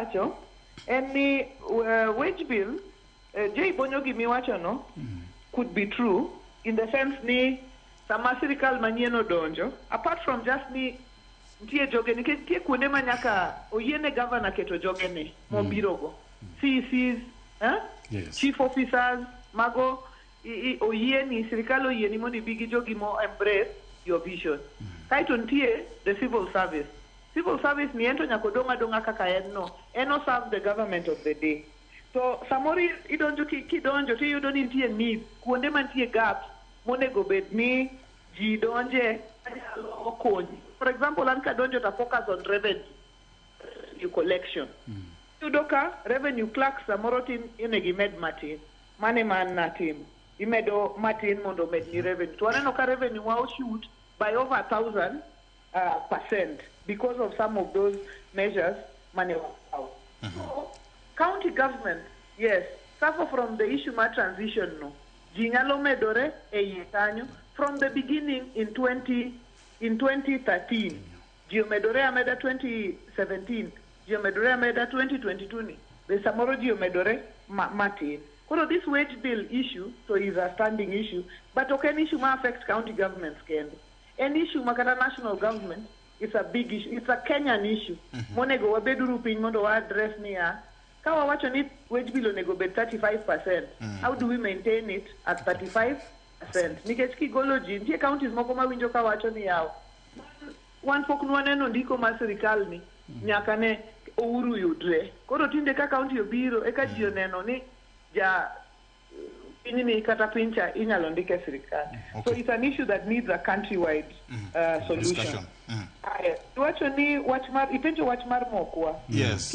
wacho en ni wage bill, Jay Bonyo, gimiwacho no could be true in the sense ni sama sirikal manyien odonjo, apart from just ni nitie joge, nikech nitie kuonde ma nyaka oyiene governor keto jogene mobirogo, CECs, eh? Yes. Chief officers mago oyieni, sirikal oyieni mondo ibi gi jogi mo embrace your vision. Kaeto nitie the civil service. Civil service ni en to nyaka odong' adong'a kaka en no, en o serve the government of the day. To samoro idonjo kidonjo tiyudo ni nitie need kuonde mantie gaps monego bed ni ji donje manyalo konyi. For example, an kadonjo to focus on revenue collection, iyudo ka revenue clerks samoro tin, onego imed matin. Mane ma an natimo, imedo matin mondo omedni revenue, to waneno ka revenue wa oshoot by over 1,000 percent because of some of those measures mane wakawo. So, county government, yes, suffer from the issue mar transition no. Ji nyalo medore e iye kanyo from the beginning in 2013, ji omedore ameda, 2017 ji omedore ameda, 2022 ni be samoro ji omedore matin. Koro this wage bill issue to is a standing issue, but ok en issue ma affect county governments kende, en issue ma kata national government. It's a big issue, it's a Kenyan issue monego wabeduru piny mondo wa address niya, ka wawacho ni wage bill onego bed 35%, how do we maintain it at 35%? Nikech kigolo ji, nitie counties moko mawinjo ka wacho ni yaw, wan pok nwaneno ndiko mar sirikal ni nyaka ne Uhuru yudre. Koro tinde ka county obiro, eka ji oneno ni ja pinyni kata piny cha inyalo ndik e sirikal. So it's an issue that needs a countrywide solution. Discussion. Aya, iwacho ni wach mar, ipenjo wach mar mokwa. Yes.